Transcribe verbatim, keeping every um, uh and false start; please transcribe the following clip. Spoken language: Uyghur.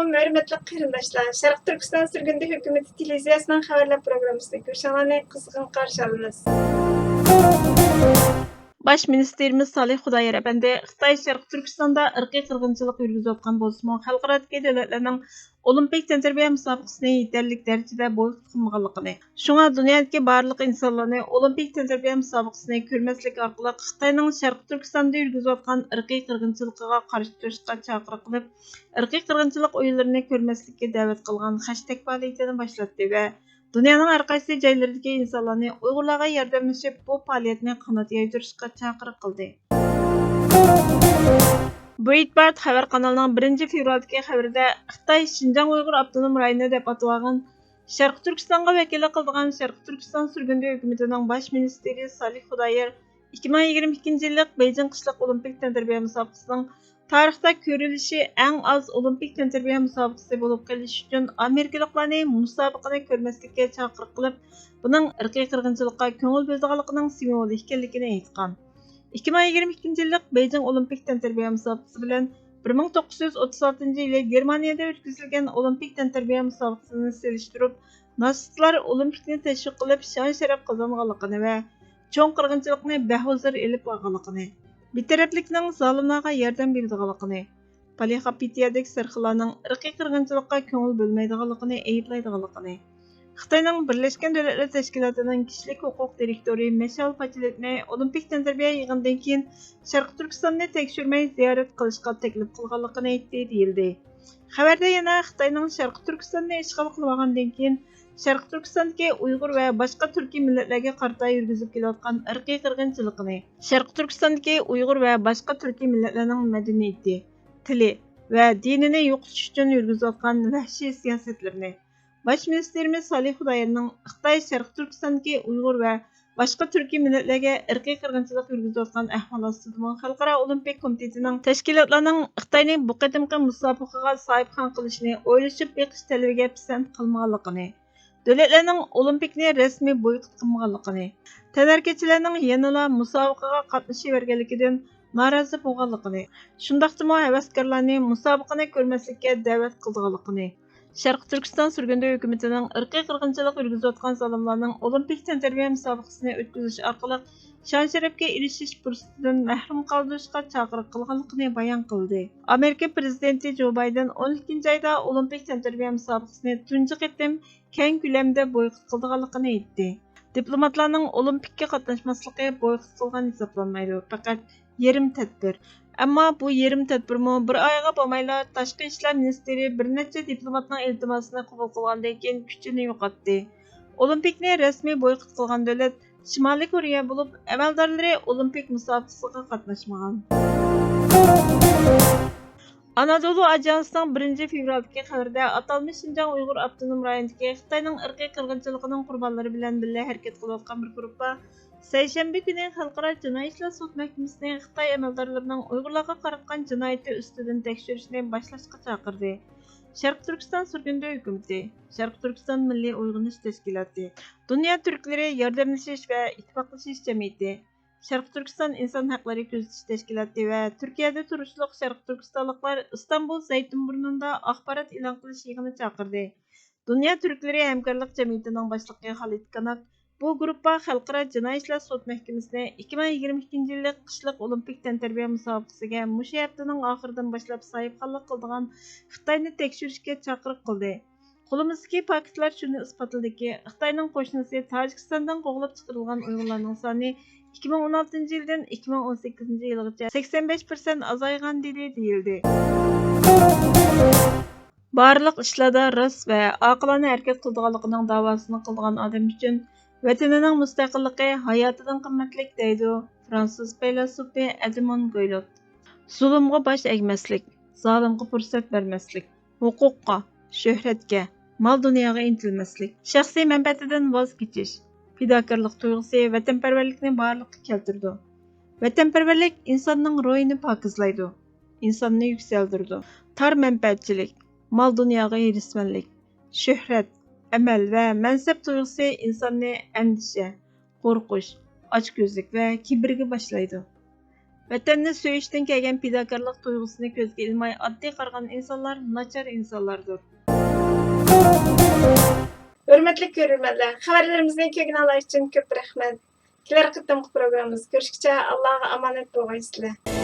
ھۆرمەتلىك قېرىنداشلار، شەرقىي تۈركىستان سۈرگۈندە ھۆكۈمىتى تېلېۋىزىيەسىنىڭ خەۋەرلەر پروگراممىسىنى كۆرۈشۈڭلارنى قىزغىن قارشى ئالىمىز. باش مىنىستىرىمىز سالىھ خۇدايار ئەپەندى خىتاي شەرقىي تۈركىستاندا ئىرقىي قىرغىنچىلىق يۈرگۈزۈۋاتقان بولسىمۇ، خەلقئارادىكى دۆلەتلەرنىڭ ئولىمپىك تەنتەربىيە مۇسابىقىسىنى يېتەرلىك دەرىجىدە بويكوت قىلمىغانلىقىنى، شۇڭا دۇنيادىكى بارلىق ئىنسانلارنى ئولىمپىك تەنتەربىيە مۇسابىقىسىنى كۆرمەسلىك ئارقىلىق خىتاينىڭ شەرقىي تۈركىستاندا يۈرگۈزۈۋاتقان ئىرقىي قىرغىنچىلىقىغا قارشى تۇرۇشقا چاقىرىق قىلىپ، ئىرقىي قىرغىنچىلىق ئويۇنلىرىنى كۆرمەسلىككە دەۋەت قىلغان خەشتەك پائالىيىتىنى باشلاتتى ۋە دۇنيانىڭ ھەر قايسى جايلىرىدىكى ئىنسانلارنى ئۇيغۇرلارغا ياردەملىشىپ، بۇ پائالىيەتنى قانات يايدۇرۇشقا چاقىرىق قىلدى. برىتبارت خەۋەر قانىلىنىڭ بىرىنچى فېۋرالدىكى خەۋىرىدە خىتاي شىنجاڭ ئۇيغۇر ئاپتونوم رايونى دەپ ئاتىۋالغان شەرقىي تۈركىستانغا ۋەكىللىك قىلىدىغان شەرقىي تۈركىستان سۈرگۈندە ھۆكۈمىتىنىڭ باش مىنىستىرى سالىھ خۇدايار ئىككى مىڭ يىگىرمە ئىككىنچى يىللىق بېيجىڭ قىشلىق ئولىمپىك تەنتەربىيە مۇسابىقىسىنىڭ تارىختا كۆرۈلۈشى ئەڭ ئاز ئولىمپىك تەنتەربىيە مۇسابىقىسى بولۇپ قېلىشى ئۈچۈن ئامېرىكىلىقلارنى مۇسابىقىنى كۆرمەسلىككە چاقىرىق قىلىپ، بۇنىڭ ئىرقىي قىرغىنچىلىققا كۆڭۈل بۆلىدىغانلىقىنىڭ سىمۋولى ئىكەنلىكىنى ئېيتقان. ئىككى مىڭ يىگىرمە ئىككىنچى يىللىق بېيجىڭ ئولىمپىك تەنتەربىيە مۇسابىقىسى بىلەن بىر مىڭ توققۇز يۈز ئوتتۇز ئالتىنچى يىلى گېرمانىيەدە ئۆتكۈزۈلگەن ئولىمپىك تەنتەربىيە مۇسابىقىسىنى سېلىشتۇرۇپ، ناشتىلار ئولىمپىكنى تەشۋىق قىلىپ، شان-شەرەپ قازانغانلىقىنى ۋە چوڭ قىرغىنچىلىقنى بەھۇزۇر ئېلىپ بارغانلىقىنى، بىتەرەپلىكنىڭ زالىملارغا ياردەم بېرىدىغانلىقىنى، پالىخاپىتىيەدىكى سېرخىللارنىڭ ئىرقىي قىرغىنچىلىققا كۆڭۈل بۆلمەيدىغانلىقىنى ئەيىبلەيدىغانلىقىنى، خىتاينىڭ بىرلەشكەن دۆلەتلەر تەشكىلاتىنىڭ كىشىلىك ھوقۇق دىرېكتورى مىشېل باشلېتنى ئولىمپىك تەنتەربىيە يىغىنىدىن كېيىن شەرقىي تۈركىستاننى تەكشۈرمەي زىيارەت قىلىشقا تەكلىپ قىلغانلىقىنى ئېيتتى، دېيىلدى. خەۋەردە يەنە خىتاينىڭ شەرقىي تۈركىستاننى ئىشغال قىلىۋالغاندىن كېيىن، شەرقىي تۈركىستاندىكى ئۇيغۇر ۋە باشقا تۈركىي مىللەتلەرگە قارىتا يۈرگۈزۈپ كېلىۋاتقان ئىرقىي قىرغىنچىلىقىنى، شەرقىي تۈركىستاندىكى ئۇيغۇر ۋە باشقا تۈركىي مىللەتلەرنىڭ مەدەنىيىتى، تىلى ۋە دىنىنى يوقىتىش ئۈچۈن يۈرگۈزۈۋاتقان ۋەھشىي سىياسەتلىرىنى، باش مىنىستىرىمىز سالىھ خۇدايارنىڭ خىتاي شەرقىي تۈركىستاندىكى ئۇيغۇر ۋە باشقا تۈركىي مىللەتلەرگە ئىرقىي قىرغىنچىلىق يۈرگۈزۈۋاتقان ئەھۋال ئاستىدىمۇ خەلقئارا ئولىمپىك كومىتېتىنىڭ تەشكىلاتلارنىڭ خىتاينى بۇ قېتىمقى مۇسابىقىگە ساھىبخان قىلىشنى ئويلىشىپ بېقىش تەلىپىگە پىسەنت قىلمىغانلىقىنى، دۆلەتلەرنىڭ ئولىمپىكنى رەسمىي بويكوت قىلمىغانلىقىنى، تەنھەرىكەتچىلەرنىڭ يەنىلا مۇسابىقىگە قاتنىشىۋەرگەنلىكىدىن نارازى بولغانلىقىنى، شۇنداقتىمۇ ھەۋەسكارلارنى مۇسابىقىنى كۆرمەسلىككە دەۋەت قىلىدىغانلىقىنى، شەرقىي تۈركىستان سۈرگۈندە ھۆكۈمىتىنىڭ ئىرقىي قىرغىنچىلىق يۈرگۈزۈۋاتقان زالىملارنىڭ ئولىمپىك تەنتەربىيە مۇسابىقىسىنى ئۆتكۈزۈش ئارقىلىق شان-شەرەپكە ئېرىشىش پۇرسىتىدىن مەھرۇم قالدۇرۇشقا چاقىرىق قىلغانلىقىنى بايان قىلدى. ئامېرىكا پىرېزىدېنتى جو بايدېن ئون ئىككىنچى ئايدا ئولىمپىك تەنتەربىيە مۇسابىقىسىنى تۇنجى قېتىم كەڭ كۆلەمدە بويكوت قىلىدىغانلىقىنى ئېيتتى. دىپلوماتلارنىڭ ئولىمپىككە قاتناشماسلىقى بويكوت قىلغان ھېسابلانمايدۇ، پەقەت يېرىم تەدبىر. ئەمما بۇ يېرىم تەدبىرمۇ بىر ئايغا بولمايلا تاشقى ئىشلار مىنىستىرى بىر نەچچە دىپلوماتنىڭ ئىلتىماسىنى قوبۇل قىلغاندىن كېيىن كۈچىنى يوقاتتى. ئولىمپىكنى رەسمىي بويكوت قىلغان دۆلەت شىمالىي كورېيە بولۇپ، ئەمەلدارلىرى ئولىمپىك مۇسابىقىسىغا قاتناشمىغان. ئانادولۇ ئاژانسىنىڭ بىرىنچى فېۋرالدىكى خەۋىرىدە ئاتالمىش شىنجاڭ ئۇيغۇر ئاپتونوم رايونىدىكى خىتاينىڭ ئىرقىي قىرغىنچىلىقىنىڭ قۇربانلىرى بىلەن بىللە ھەرىكەت قىلىۋاتقان بىر گۇرۇپپا سەيشەنبە كۈنى خەلقئارا جىنايى ئىشلار سوت مەھكىمىسىنى خىتاي ئەمەلدارلىرىنىڭ ئۇيغۇرلارغا قاراتقان جىنايىتى ئۈستىدىن تەكشۈرۈشنى باشلاشقا چاقىردى. شەرقىي تۈركىستان سۈرگۈندە ھۆكۈمىتى، شەرقىي تۈركىستان مىللىي ئويغىنىش تەشكىلاتى، دۇنيا تۈركلىرى ياردەملىشىش ۋە ئىتتىپاقلىشىش جەمئىيىتى، شەرقىي تۈركىستان ئىنسان ھەقلىرى كۆزىتىش تەشكىلاتى ۋە تۈركىيەدە تۇرۇشلۇق شەرقىي تۈركىستانلىقلار ئىستانبۇل زەيتۇنبۇرنۇندا ئاخبارات ئېلان قىلىش يىغىنى چاقىردى. دۇنيا تۈركلىرى ھەمكارلىق جەمئىيىتىنىڭ باشلىقى خالىد كاناك بۇ گۇرۇپپا خەلقئارا جىنايى ئىشلار سوت مەھكىمىسىنى ئىككى مىڭ يىگىرمە ئىككىنچى يىللىق قىشلىق ئولىمپىك تەنتەربىيە مۇسابىقىسىگە مۇشۇ ھەپتىنىڭ ئاخىرىدىن باشلاپ ساھىبخانلىق قىلىدىغان خىتاينى تەكشۈرۈشكە چاقىرىق قىلدى. قولىمىزدىكى پاكىتلار شۇنى ئىسپاتلىدىكى، خىتاينىڭ قوشنىسى تاجىكىستاندىن قوغلاپ چىقىرىلغان ئۇيغۇرلارنىڭ سانى ئىككى مىڭ ئون ئالتىنچى يىلدىن ئىككى مىڭ ئون سەككىزىنچى يىلغىچە سەكسەن بەش پىرسەنت ئازايغان، دېدى، دېيىلدى. بارلىق ئىشلاردا راست ۋە ئاقىلانە ھەرىكەت قىلىدىغانلىقىنىڭ داۋاسىنى قىلىدىغان ئادەم ئۈچۈن ۋەتىنىنىڭ مۇستەقىللىقى ھاياتىدىن قىممەتلىك، دەيدۇ فرانسۇز پەيلاسوپى ئەدمون گويلوت. زۇلۇمغا باش ئەگمەسلىك، زالىمغا پۇرسەت بەرمەسلىك، ھوقۇققا، شۆھرەتكە، مال-دۇنياغا ئىنتىلمەسلىك، شەخسىي مەنپەئەتىدىن ۋاز كېچىش، پىداكارلىق تۇيغۇسى ۋەتەنپەرۋەرلىكنى بارلىققا كەلتۈرىدۇ. ۋەتەنپەرۋەرلىك ئىنساننىڭ روھىنى پاكىزلايدۇ، ئىنساننى يۈكسەلدۈرىدۇ. تار مەنپەئەتچىلىك، مال-دۇنياغا ھېرىسمەنلىك، شۆھرەت، ئەمەل ۋە مەنسەپ تۇيغۇسى ئىنساننى ئەندىشە، قورقۇش، ئاچكۆزلۈك ۋە كىبىرگە باشلايدۇ. ۋەتەننى سۆيۈشتىن كەلگەن پىداكارلىق تۇيغۇسىنى كۆزگە ئىلماي ئاددىي قارىغان ئىنسانلار ناچار ئىنسانلاردۇر. ھۆرمەتلىك كۆرۈرمەنلەر، خەۋەرلىرىمىزنى كۆرگىنىڭلار ئۈچۈن كۆپ رەھمەت. كېلەر قېتىمقى پروگراممىمىزدا كۆرۈشكىچە ئاللاغا ئامانەت بولغايسىلەر.